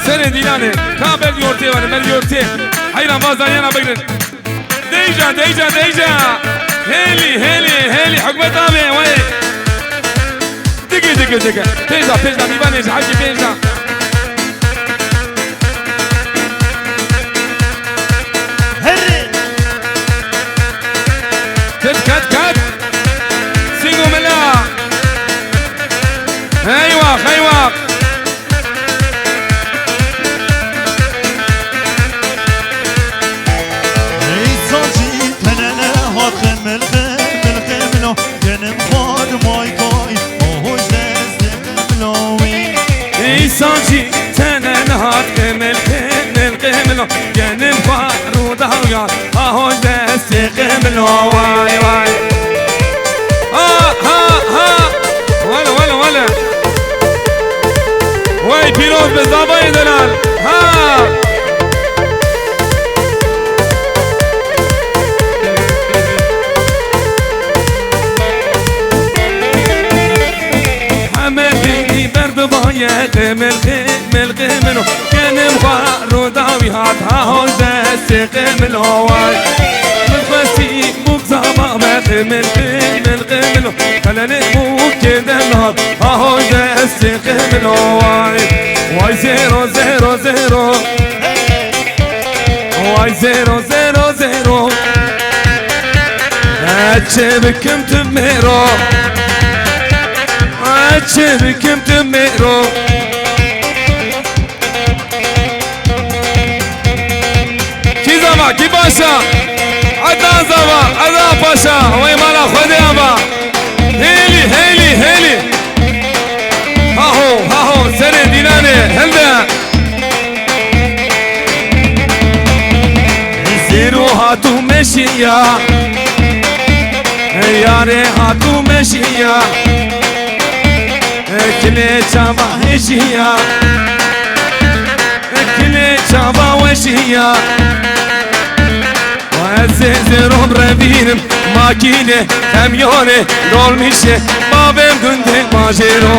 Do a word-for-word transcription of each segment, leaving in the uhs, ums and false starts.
Serê dîlanê, ka ber yortê were, ber yortê. Heyran, va zariyana bigrin. Deyca, deyca, deyca. Hêlî, hêlî, hêlî, hikûmet avê, wey. Digi, digi, digi. Pêş de, pêş de, mîvanê ji hewcî pêş de. Herê. Ket, ket, ket. Singo mela. Eyvah, eyvah. Ey sancî tenene hat qimil, qimil, qimilo, genim xwar may kay, o hoj destê qimilo wî. Ey sancî tenene hat qimil, qimil, qimilo, genim xwar û dawya. Ha hoj destê qimilo, way, way. Ha, ha, ha. Wele, wele, wele. Way pîroz be zavayê delal. Ha. Heme dînî berdibaye qimil, qimil, qimilo. Genim xwar û dawî hat, ha hoj destê qimilo way. Min xwestî bûk zava me qimil, qimil, qimilo. Qelenê bûkê delal, ha hoj destê qimilo way. Way zêro, zêro, zêro. Way zêro, zêro, zêro. Ez çi bikim tu mêro. Ez çi bikim tu mêro. Kî zava, kî paşa? Ednan zava, Ednan paşa. Wey mala Xwedê ava. Hêlî, hêlî, hêlî. Haho, haho, serê dîlanê, hilde. Zêro hat û meşiya. Yarê hat û meşiya. Kilê çava hêjiya. Kilê çava weşiya. Ez ê zêro revînim, makîne, kamyonê, dolmîşê, bavê gundê ma zêro,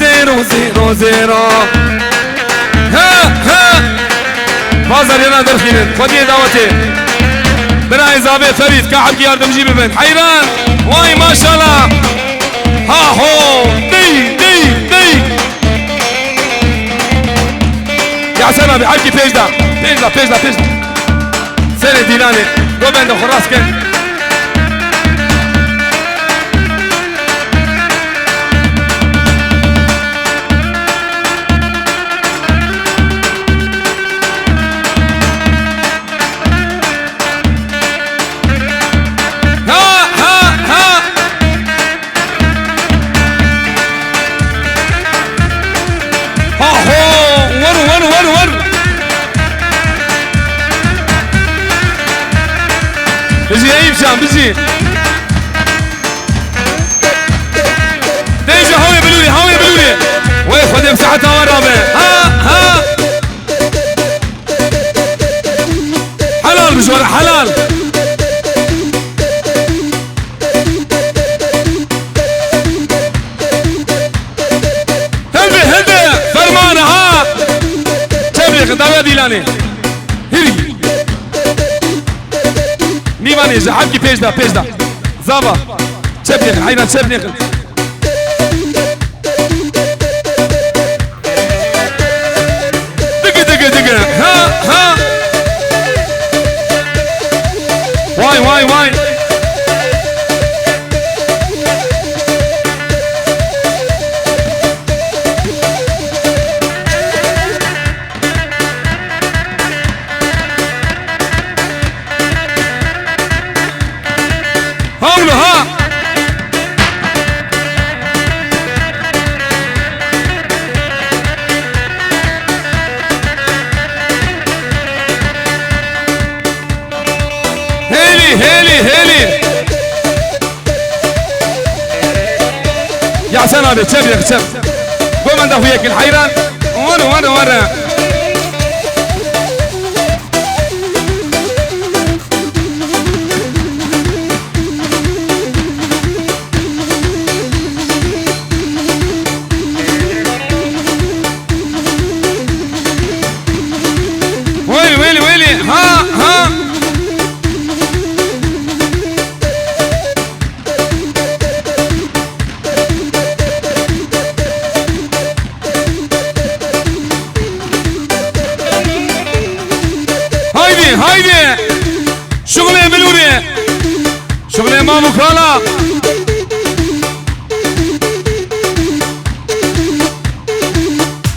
zêro, zêro, zêro. Ha, ha. Bazar yana derxînin, xwediyê dawetê. Birayê zavê Ferîd, ka hebkî yardimcî bibin. Heyran, way maşallah. Ha ho, dey, dey, dey. Yahsen abi, hebkî pêş de. Pêş de, pêş de, pêş de. Serê dîlanê, go bende xwe rast kin. Ha, ha, ha. Ha ho, wer, wer, wer, wer. Bijî Eyüp Can, bijî. Deyce hawê bilûrê, hawê bilûrê. Wey Xwedê bi seheta we rabe. Ha, ha. Helal bi ji we re, helal. Hilde, hilde, fermane ha. Çevrêxin, dawiya dîlanê. Hirî. Mîvanê ji hemkî pêş de, pêş de. Zava. Çevrêxin, heyran çevrêxin. Digi, digi, digi. Ha, ha. Vay, vay, vay. Hawlo ha! Hêlî, hêlî, hêlî! Ya sen abi, çep yek, çep. Gomenda huyekil hayran. Wara, wara, wara. Haydi. Şuxulê bilûrê. Şuxulê mam û kala.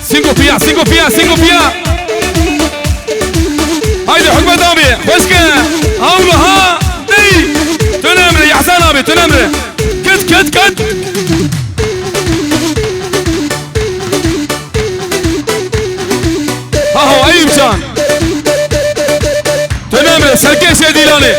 Singo piya, singo piya, singo piya. Haydi Hikmet abi, xweşke. Hawla ha. Dey. Tönemre, Yahsan abi, tönemre. Ket, ket, ket. Haho Eyüpcan. Tönemre, serkêşê dîlanê.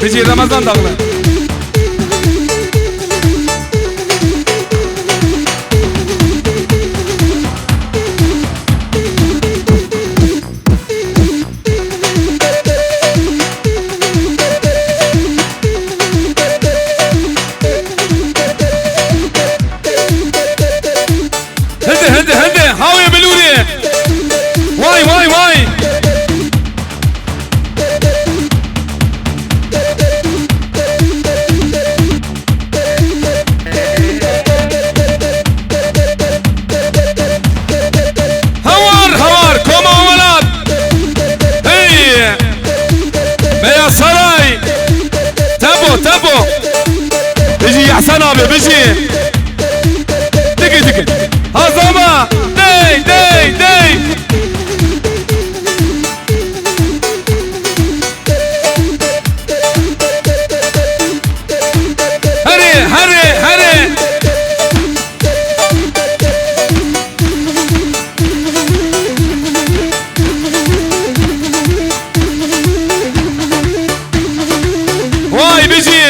Bijî Remezan Daglı. Hende, hende, hende. Hawê bilûrê. Vay, vay, vay. Hawar, hawar, koma welat. Hey! Beyaz Saray. Tempo, tempo. Bijî Yahsan abi, bijî. Digi, digi. Hazama. Dey, dey, dey. Herê, herê, herê. Vay bijî.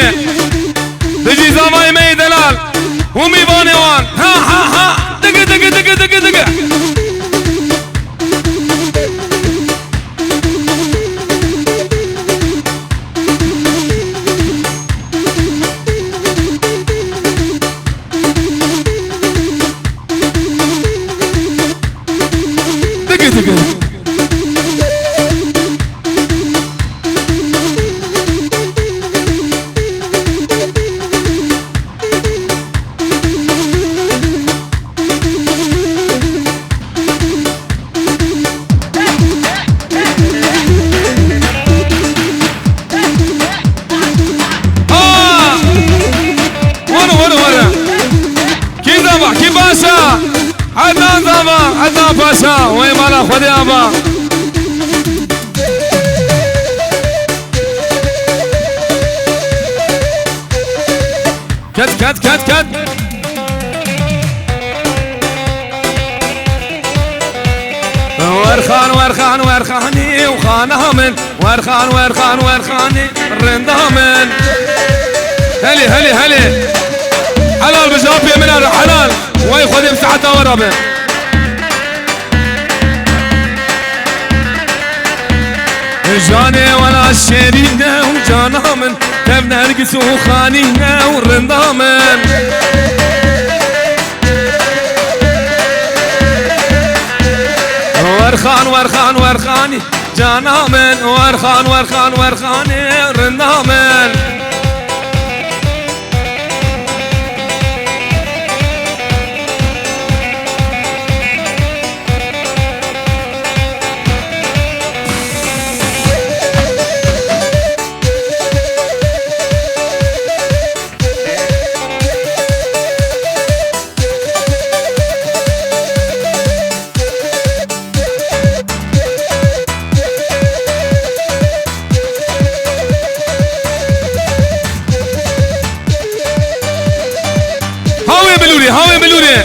Bijî zavayê me yê delal. Hûmî vanê wan. Ha, ha, ha. Digi, digi, digi, digi, digi. Digi, digi. Aa! Were, were, were. Kî zava, kî paşa? Ednan zava, Ednan paşa. Wey mala Xwedê ava. Ket, ket, ket, ket. Werxan, werxan, werxanî û xana min. Werxan, werxan, werxanî rinda min. Helê, helê, helê. Helal bi japê min e, helal. Wey Xwedê bi seheta we re be. Canê wela şêrîne û cana min, tev nergis û xanîne û rinda min. Werxan, werxan, werxanî cana min, werxan, werxan, werxanî rinda min. Hawê bilûrê, hawê bilûrê.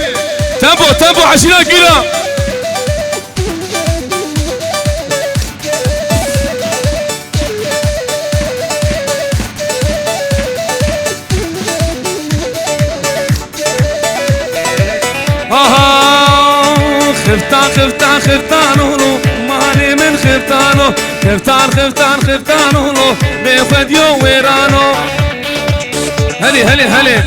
Tempo, tempo, eşîra gîra. Aha, xifta, xifta, xiftano, malê min xiftano. Xiftan, xiftan, xiftano, bê xwe diyo wêrano. Helê, helê, helê.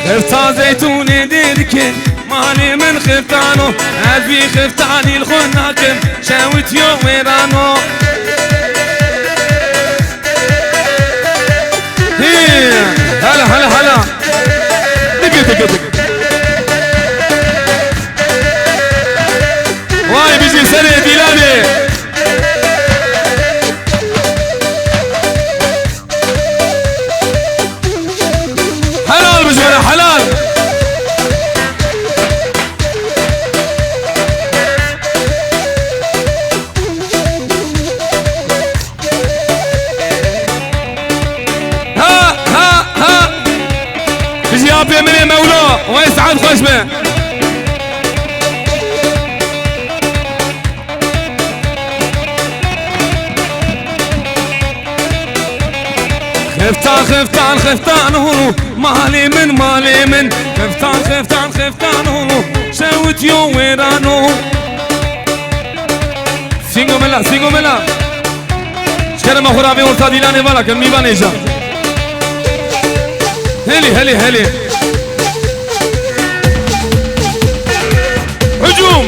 Xifta zeytûnê dê dikin, malê min xiftano, ez vî xiftanî li xwe nakim, şewitiyo wêrano. Hî, hala, hala, hala. Dike, dike, dike. Vay, bijî serê Dîlanê. Helal bijwara, helal. Ha, ha, ha. Bijî apê min ê Mewlo, wey saet xweş be. Xeftan, xeftan, xeftan hûn, malê min, malê min. Xeftan, xeftan, xeftan hûn, şewitiyo wêrano. Singo mela, singo mela. Ji kerema xwe re vê orta Dîlanê vala kin, mîvanê ja. Helê, helê, helê. Hücum!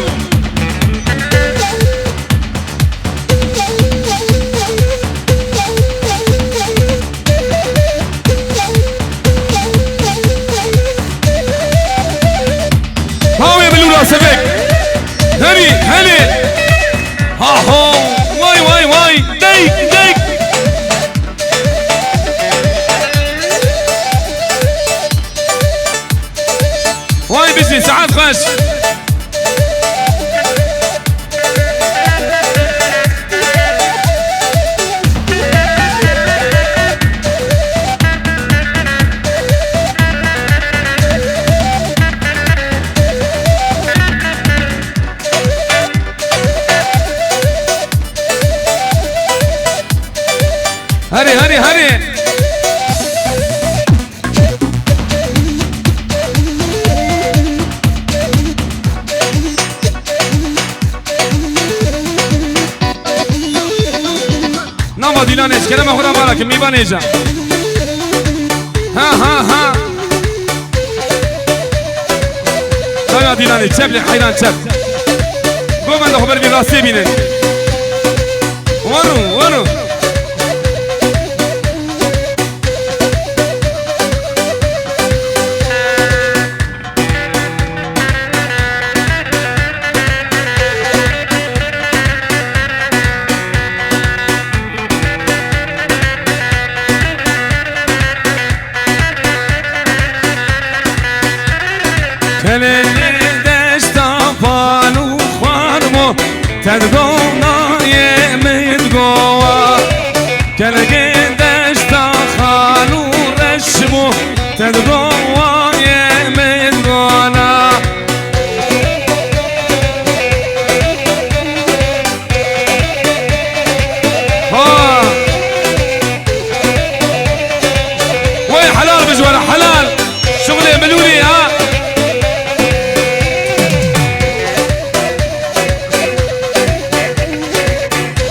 Hawê bilûra sevek. Herî, helê. Ha ho. Vay, vay, vay. Deyk, deyk. Vay bijî, saet xweş. Herê, herê, herê. Nava Dîlanê, ji kerema xwe re vala kin, mîvanê ja. Ha, ha, ha. Çawa Dîlanê, çep lê heyran çep. Govenda xwe ber vî rastiyê bînin. Wano, wano. Kelê deşta pal û xwarmo, te digo nayê min digo wa. Kelê deşta xal û reş bû, te digo wayê min digo na. Ha. Wey helal bijwara, helal. Şuxlê bilûrî ha.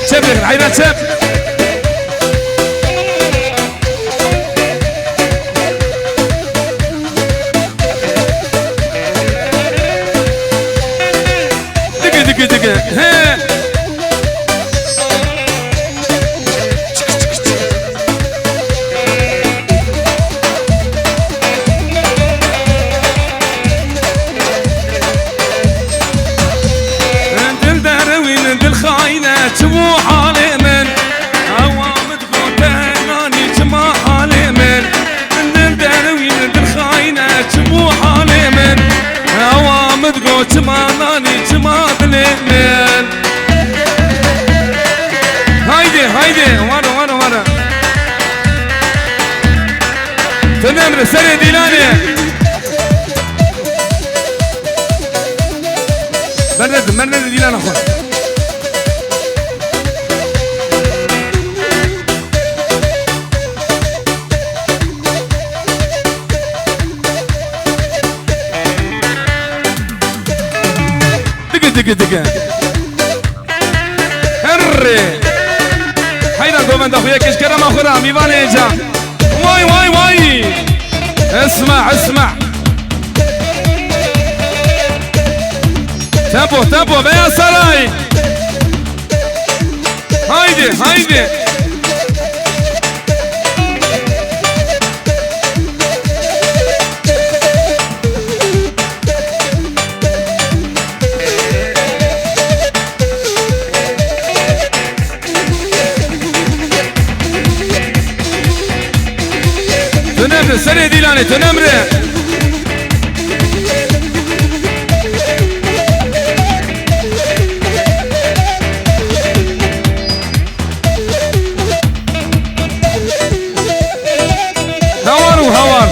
Çep lêkin, heyran çep. Dike, dike, dike. He. Dil derewîn, dil xayne, çi bû halê min? Ewa min digo te nanî çima halê min? Dil derewîn, dil xayne, çi bû halê min? Ewa min digo çima nanî, çima dilê min? Haydi, haydi, wara, wara, wara. Tune min serê Dîlanê. Bernedin, bernedin Dîlana xwe. Dike, dike, dike. Herre. Heyna govenda xwe yek ji kerema xwe re mîvanê ca. Vay, vay, vay. Esma, esma. Tempo, tempo, veya saray. Haydi, haydi. Tu nemre, serê dîlanê, tu nemre. Hawar û hawar.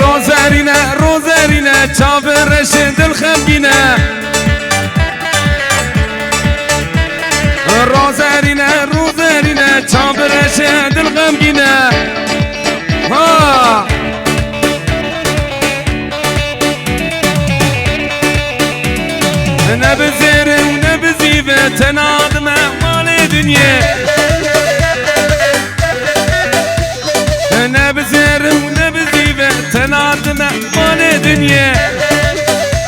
Rozerîne, rozerîne, çavê reşê dil xemgîne. Rozerîne, rozerîne, çavê reşê dil xemgîne. Ha! Ne bi zêr û ne bi zîve tena dime malê dinyê. Ne bi zêr û ne bi zîve tena dime malê dinyê.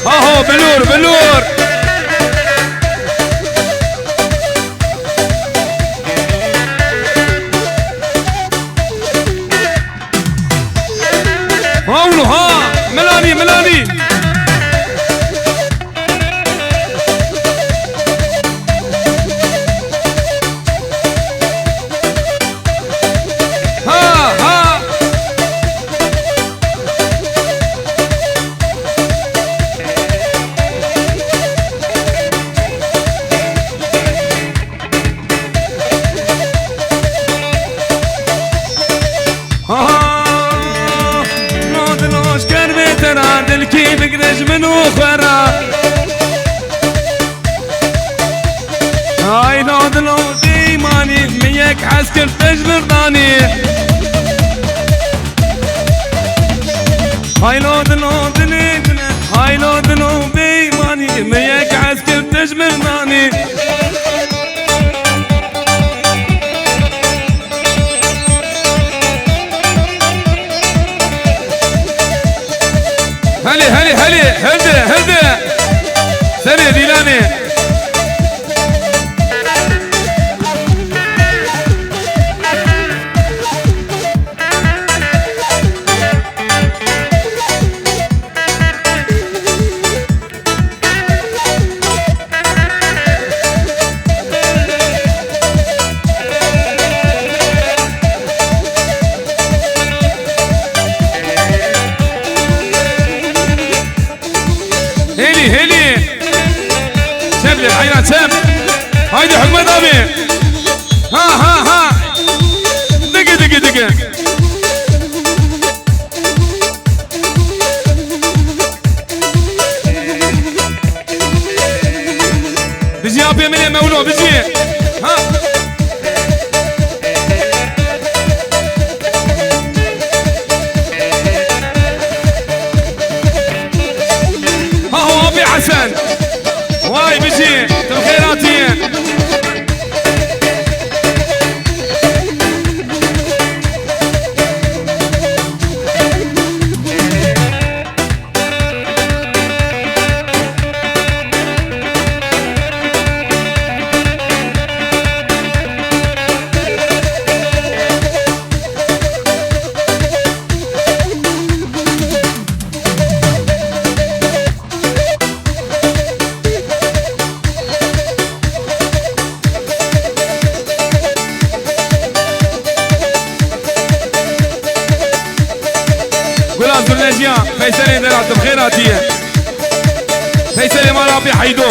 Aho, bilûr, bilûr. Hawlo ha! Milanî, milanî! Ha, ha! Aha, no dilo, ji kermê te ra dilkî bigire ji min û xwe ra. Ay no dilo, bêymanî, min yek hez kir te ji vir danî. Ay no dilo, dilê dile, ay no dilo, bêymanî, min yek hez kir te ji vir danî. Helê, helê, helê, hildi, hildi. Serê dîlanê. Hêlî, hêlî. Çem lê, heyra çem. Haydi Hikmet abi. Ha, ha, ha. Digi, digi, digi. Bijî apê min ê Mewlo, bijî. Ha. Ha ho apê Hesen. Way bijî, tu bi xêr hatî. Gula Zurnejiya, Feyselê Dera, tu bi xêr hatiye. Feyselê mala Apê Heydo.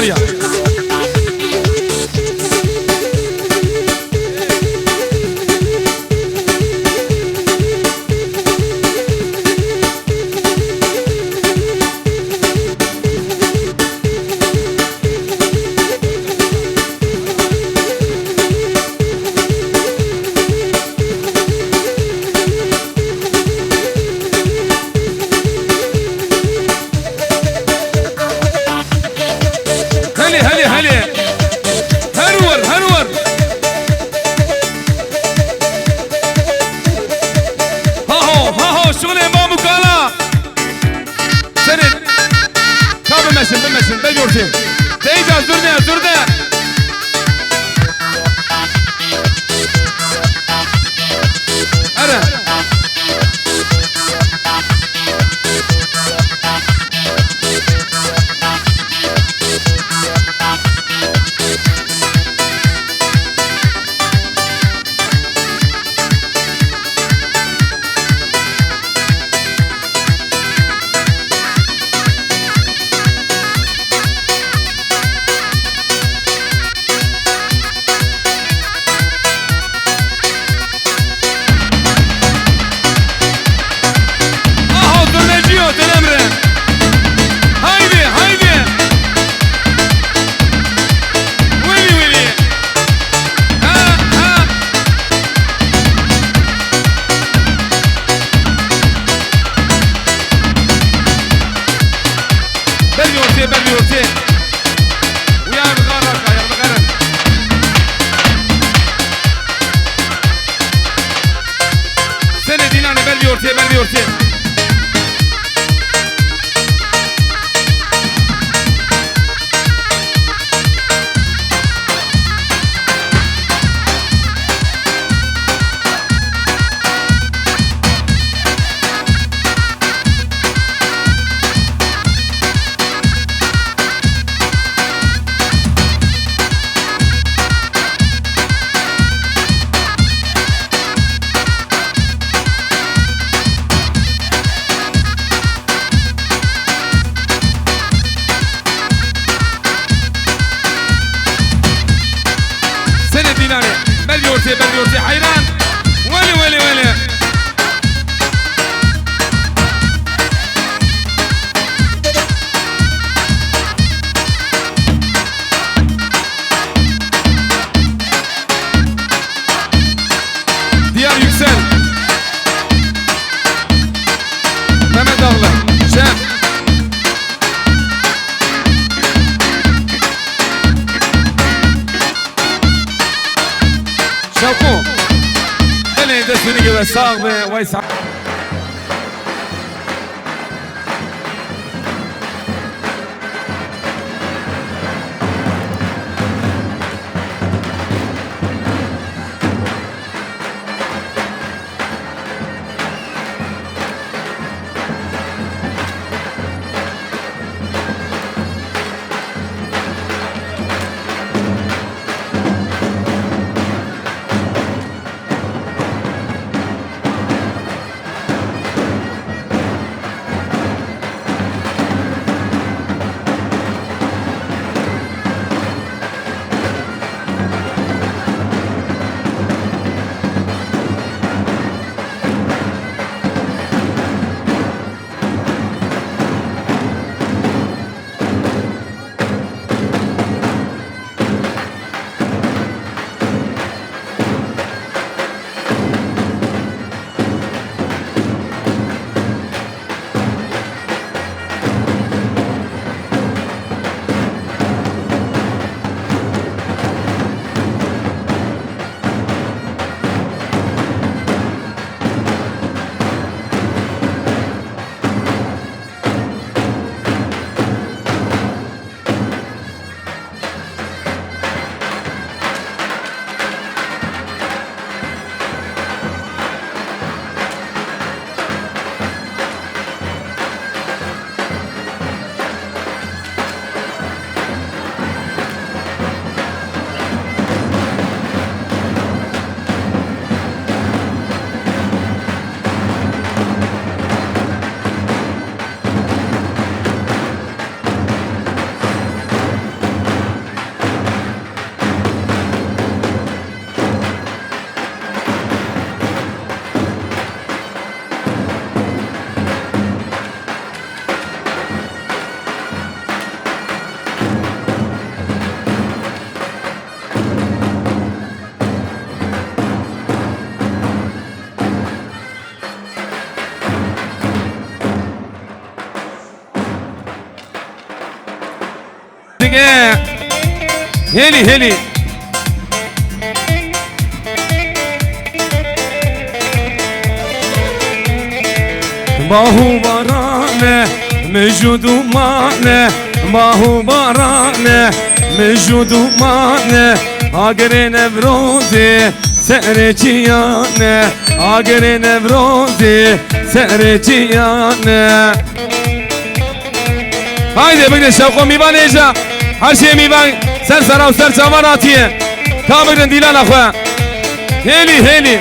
Ya. Helê, helê, helê. Her wer, her wer. Haho, haho, şûnê mam û kala. Senin. Ka bimeşin, bimeşin, be yortê. Deyca zurne, zurne. Here. Aho zurneciyo, telemre. Haydi, haydi. Wili, wili. Ha, ha. Ber vî ortê, ber vî ortê. Uya bi xara ka, ya bi xara. Senê dînanê ber vî ortê, ber vî ortê. Senê dînanê. Ber vî ortê, ber vî ortê. Heyran. Welê, welê, welê. Diyar Yüksel. Mehmet Dağlı. Şef. Şevko. Belê destûnî ve sağ be. Vay sağ. Hêlî, hêlî. Bah û barane, mij û dumane, bah û barane, mij û dumane, agirê Newrozê serê çiyane, agirê Newrozê serê çiyane. Haydi bigrin şewqo mîvan hêja. Her şey mîvan ser sera û ser çavan hatiye. Ka bigrin dîlana xwe. Hêlî, hêlî.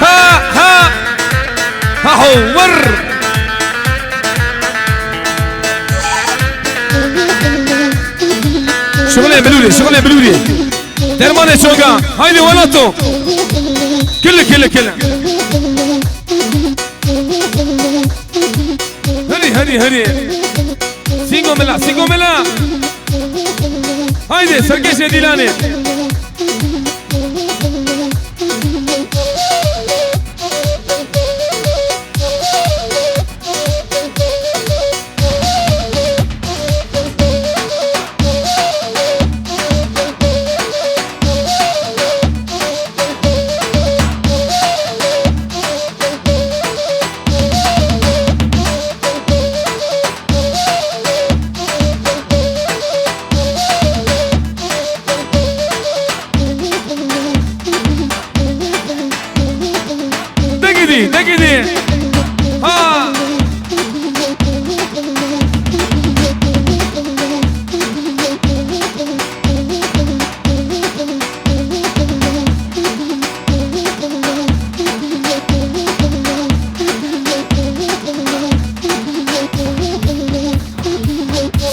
Ha, ha. Ha, ho, wir. Şixulê bilûrê, şixulê bilûrê. Dermanê çoga. Haydi welato. Kili, kili, kili. Herî, herî, herî. Sîngo mila, sîngo mila. Haydi, serkêşê dîlanê. Degidî, degidî. Ha!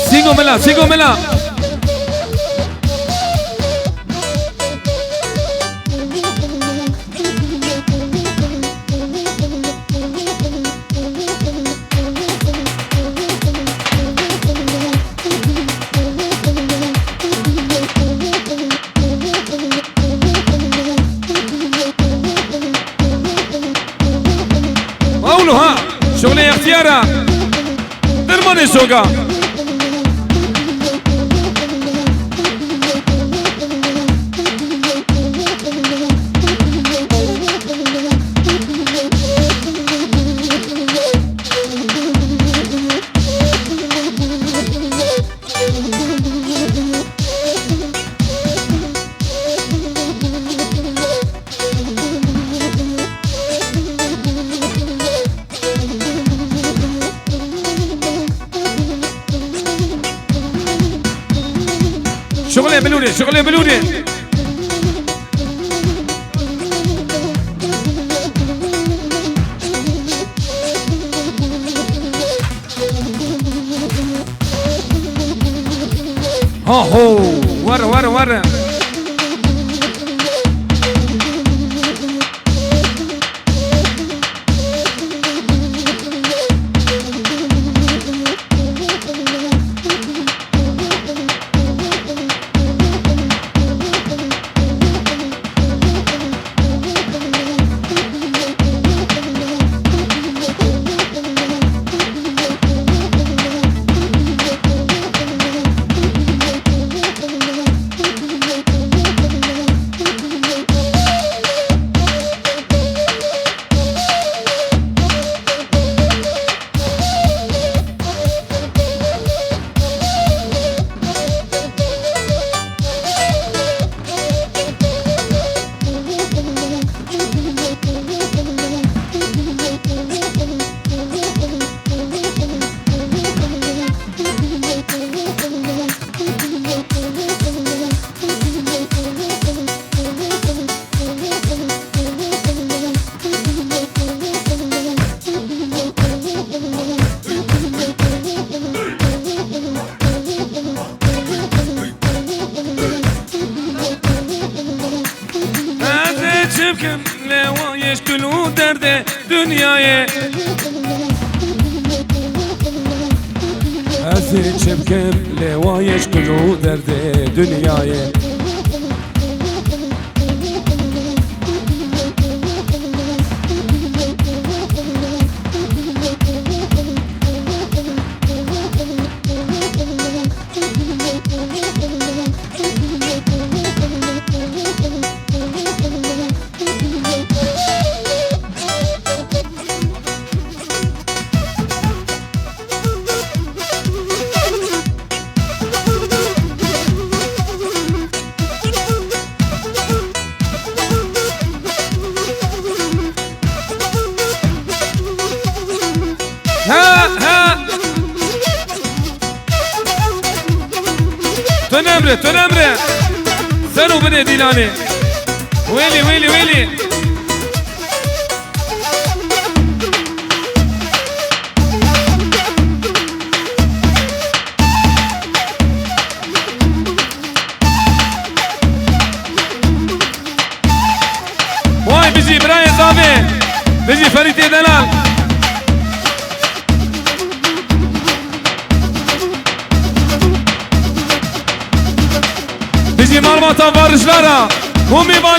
Sîngo mila, sîngo mila. Ewlo ha, şolê extiyara. Dermanê soga. Şixulê bilûrê, şixulê bilûrê. Ha ho, were, were, were. Kim lewayê şkil û derdê dinyayê. Ez ê çi bikim lewayê şkil û derdê dinyayê. Ha, ha. Tu nemre, tu nemre. Ser û binê dîlanê. Wêlî, wêlî, wêlî. Vay bijî birayê zavê. Bijî Ferîtê Delal. Bijî malbata Varişlara. Hûn mêvan